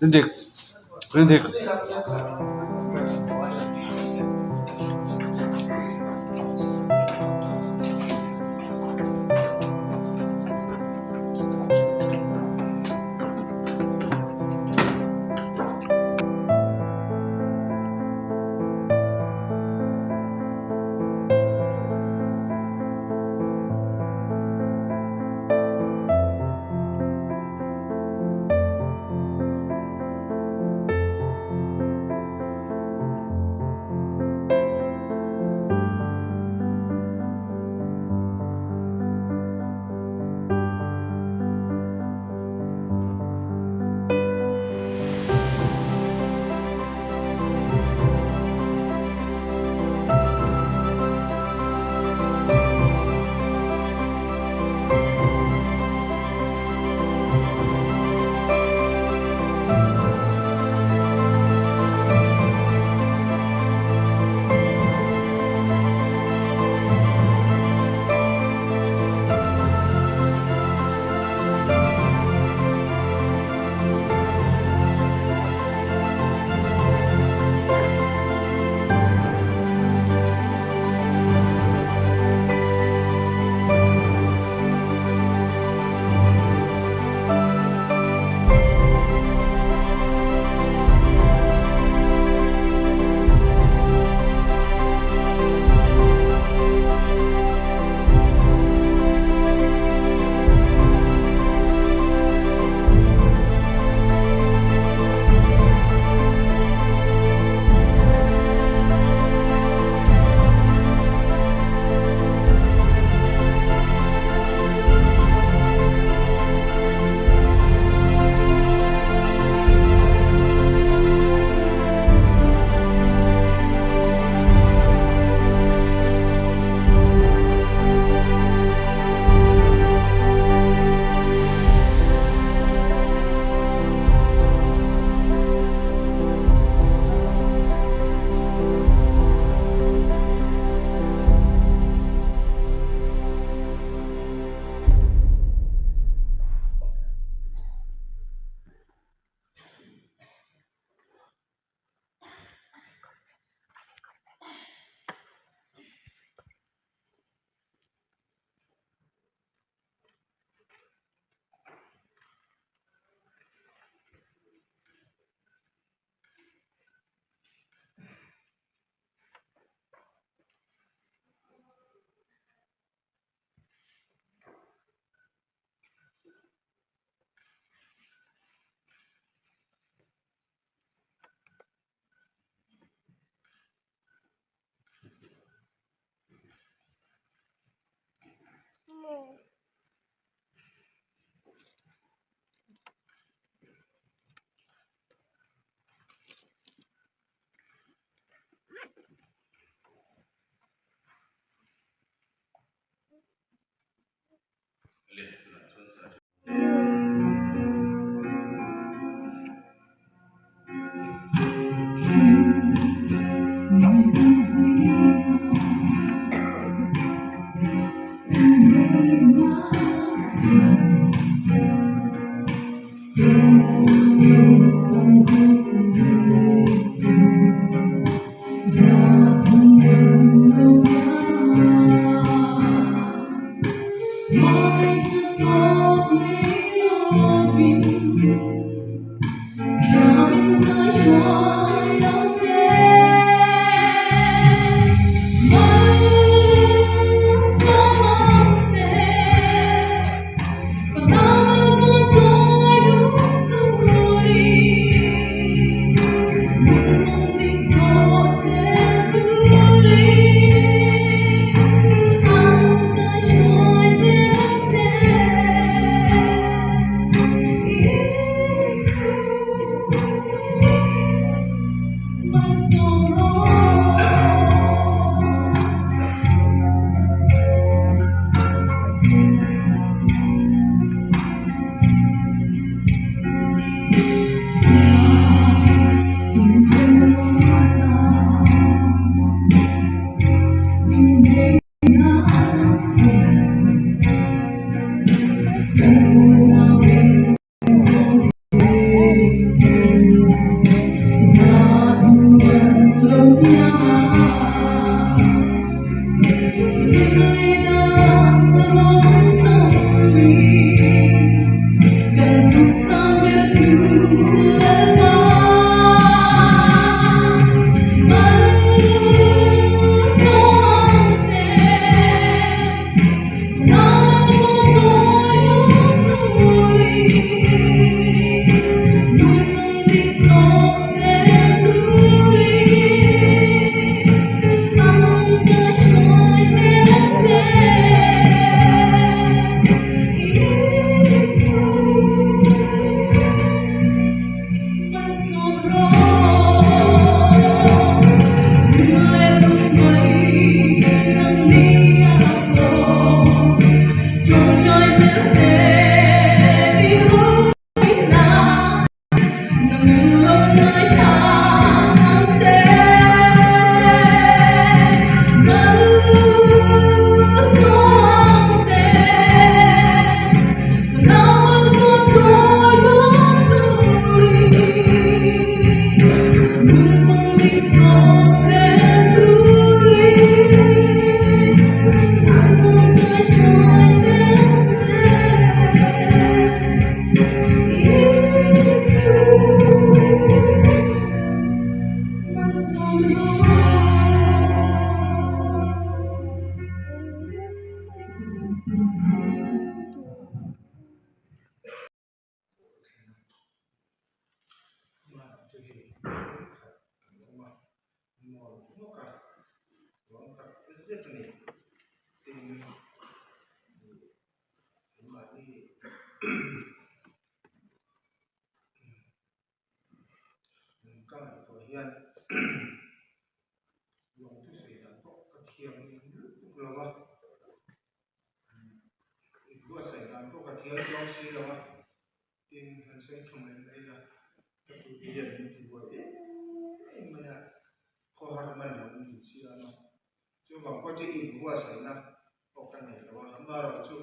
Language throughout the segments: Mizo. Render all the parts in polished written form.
Rindik Rindik. Ka ngaihtuah hian lawng chu sawi dan pawh ka thiam lutuk lo a inbuatsaih dan pawh ka thiam chuang si lo a tin han sawi tha mai mai ila ka tute hian min ti buai em em mai a khawhar man lo in min siam a chuvang pawh chu inbuatsaihna pawh ka nei lo a amaherawhchu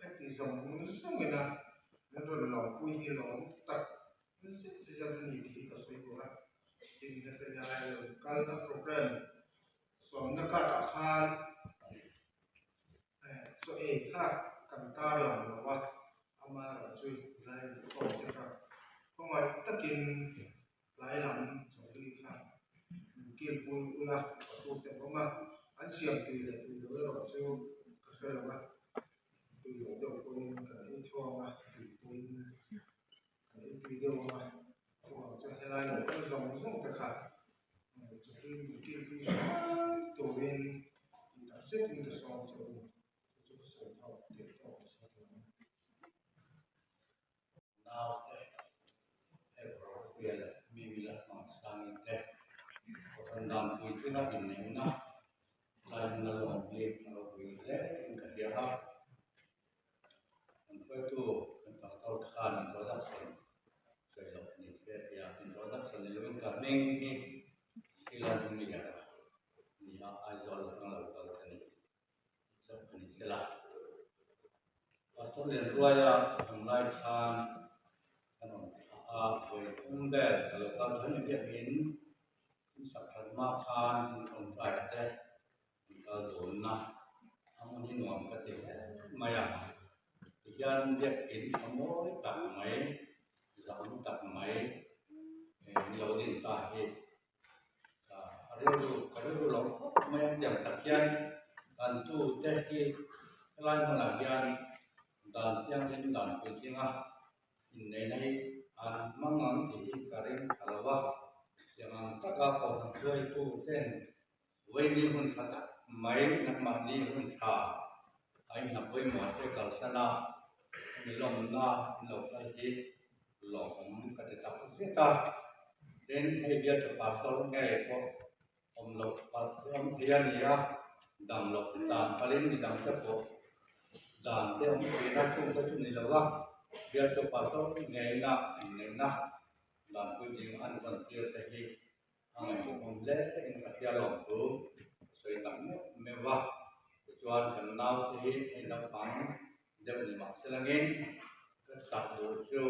heti zawng zawng ina min rawn lawmpui hi lawm tak zet zet a ni tih hi ka sawi duh a tin heti lai lo kal a program sawmna card ah khan eh chaw ei kha kan tar lang lo a amaherawhchu lai lukhawm te kha khawngaih takin tlai lam chawhlui kha min kilpui ula fatute awm a an siam tui leh tui lo erawh chu ka hre lo a tui lo deuh pawhin kan ei thawng a tui pawhin kan ei tui deuh ang a chuvang chuan helai lo kal zawng zawng te kha chawhlui min kilpui hram turin tih tak zetin ka sawm che u ni chu chu ka sawi thawk theih tawk ka sawi thei ang. Naute Ebro leh Mimila Hmangsangin te Kohhran Danpui tlinga inneihna lai hmun a lawm hi a ropui hle in ka hria a. Kan hruaitu kan pastor khan introduction sawi loh ni se tia introduction ni loin ka hming hi Sheila Lungliana ni a, Aizawl atanga lo kal ka ni. Chauh a ni sela. Pastor Lianruaia awm lai khan kan rawn thlah a, vawi thum vel ka lo kal tho ni biakin in sak that hma khan in tawngtai te in kal dawnna a hmun hi nuam ka ti hle mai a. Tihian biakin tha mawi tak mai, zam tak mai in lo din ta hi. Ka rilru ka rilru lo khawp mai a tiang tak hian kan tute hi helai hmunah hian dan thianghlim dan puitling a inneihna hi an hmang ang tih hi ka ring pha lo a tiang ang taka kohhran hruaitu ten vawiini hun tha tak mai nangmahni hun tha a inhna pawimawh te kalsan a hemi lawmna in lo kal hi lawmawm ka ti tak zet a tin hei bialtu pastor ngei pawh awm loh palh hi awm thei a ni a dam loh te tan palhin mi dang te pawh dan te awm thin a chung te chu ni lo a bialtu pastor ngeina inneihna dan puitling an vawn tir te hi a ngaihtuahawm hle in ka hria lawm thu ka sawi tak meuh meuh a tichuan kan naute hi hei naupang deuh ni mah se langin ka chak duh chu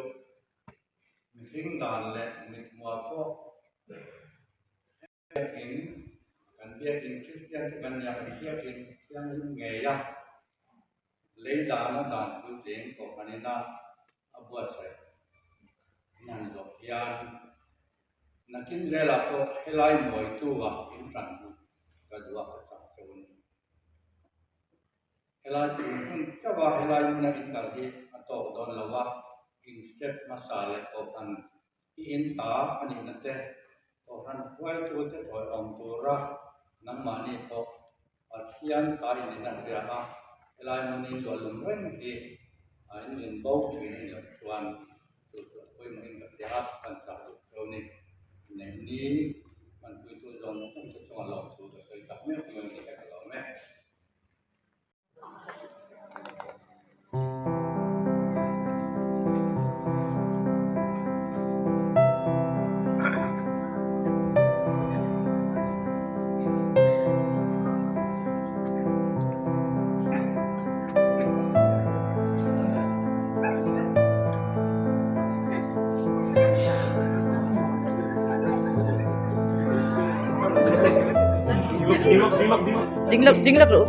mihring dan leh mithmuah pawh em in kan biak. biakin Kristian te kan nia kan biakin thianghlim ngei a lei dana dan puitling kohhran ina a buatsaih in han zawh hian nakin velah pawh helai mawitu ah in tan duh ka duh a ka chak cheu a ni. Helai tun hun chauh a helai hmuna in kal hi a tawk dawn lo a, in step hmasa leh kohhran i in ta a nihna te, kohhran hruaitute tawiawm tura nangmahni pawh Pathian ta in nihna hria a, helai hmun in luahlum reng hi a in in bo thin a ni loh chuan chu chu a pawimawh in ka hria a, kan chah duh cheu ni. Inneih ni hmanpuitu zawng zawng te chungah lawmthu ka sawi tak meuh meuh ni e ka lawm e. Ding lak ding lak rawh.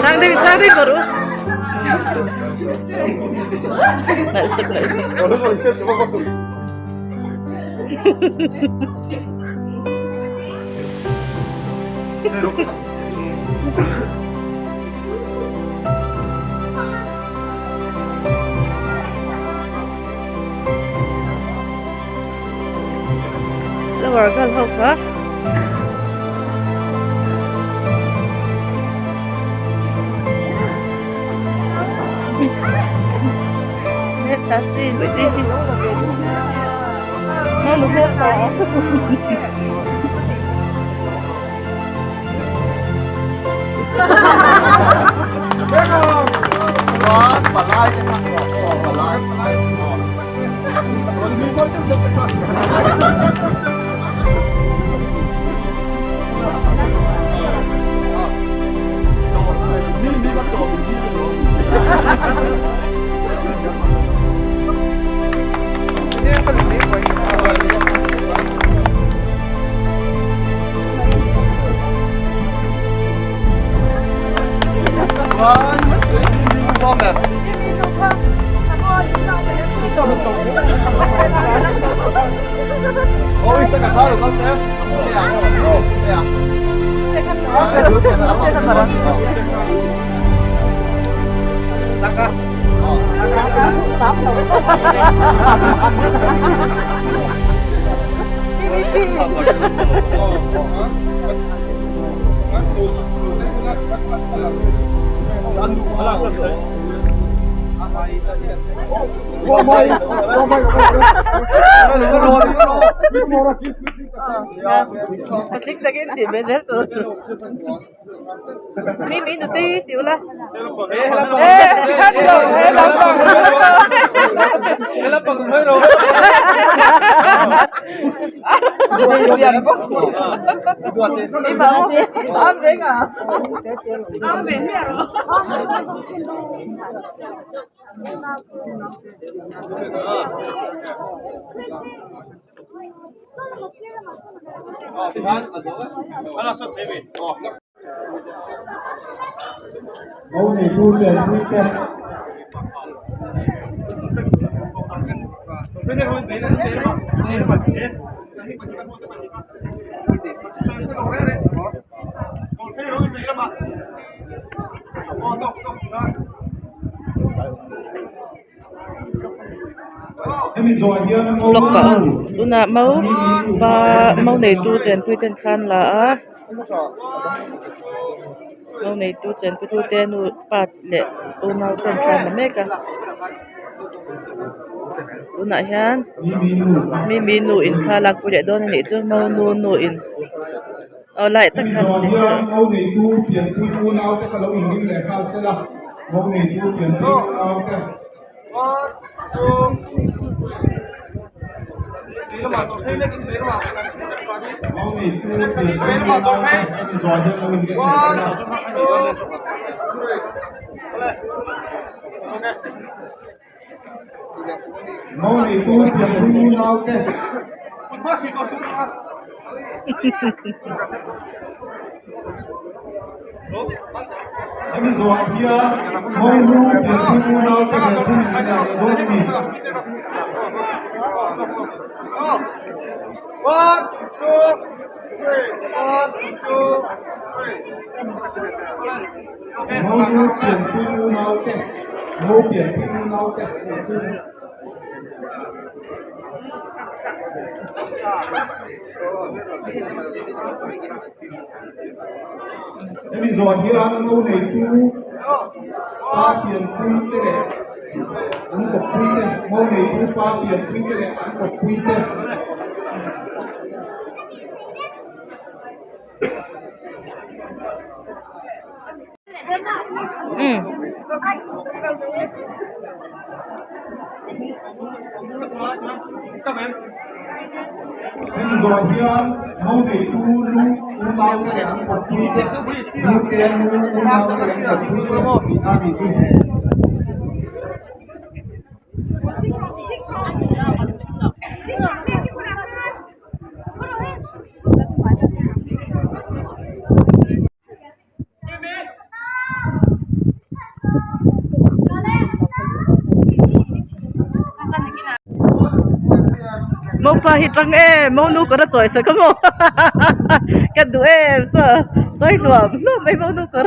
Sang ding sang ding rawh. Nalh tuk nalh tuk. Flower vel ho kha hmeltha si bawihte hi hmel hmeltha. Patling takin tih ve zel tur. Mi mi nute ti ula. Lawk pah a tunah mau pa mau neitu chenpui ten thla an la a mau neitu chenpui tu te nu pa leh unau ten thla an la mek a tunah hian mimi nu in thla a lakpui leh dawn a nih chu mau nu nu in aw lai tak khan Mo neitu pianpui unau te. Hemi zawhah hian mo nu pianpui unau te ve thung in an leh dawn a ni. Mo nu pianpui unau te, mo pianpui unau te tih chu. Hemi zawh hian ngo neitu pa pianpui te leh an kawppui te, ngo neitu pa pianpui te leh an kawppui te. Hemi zawh hian ngo neitu lu unau te leh an kawppui te, lu te nu unau te leh an kawppui te tihna a nih chu. Mopa hi tang em monu kawr a chawi sak a maw ka duh em saw chawi hluam hluam mai monu kawr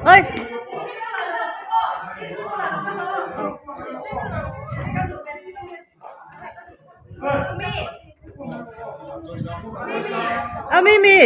Oi! A Mimi!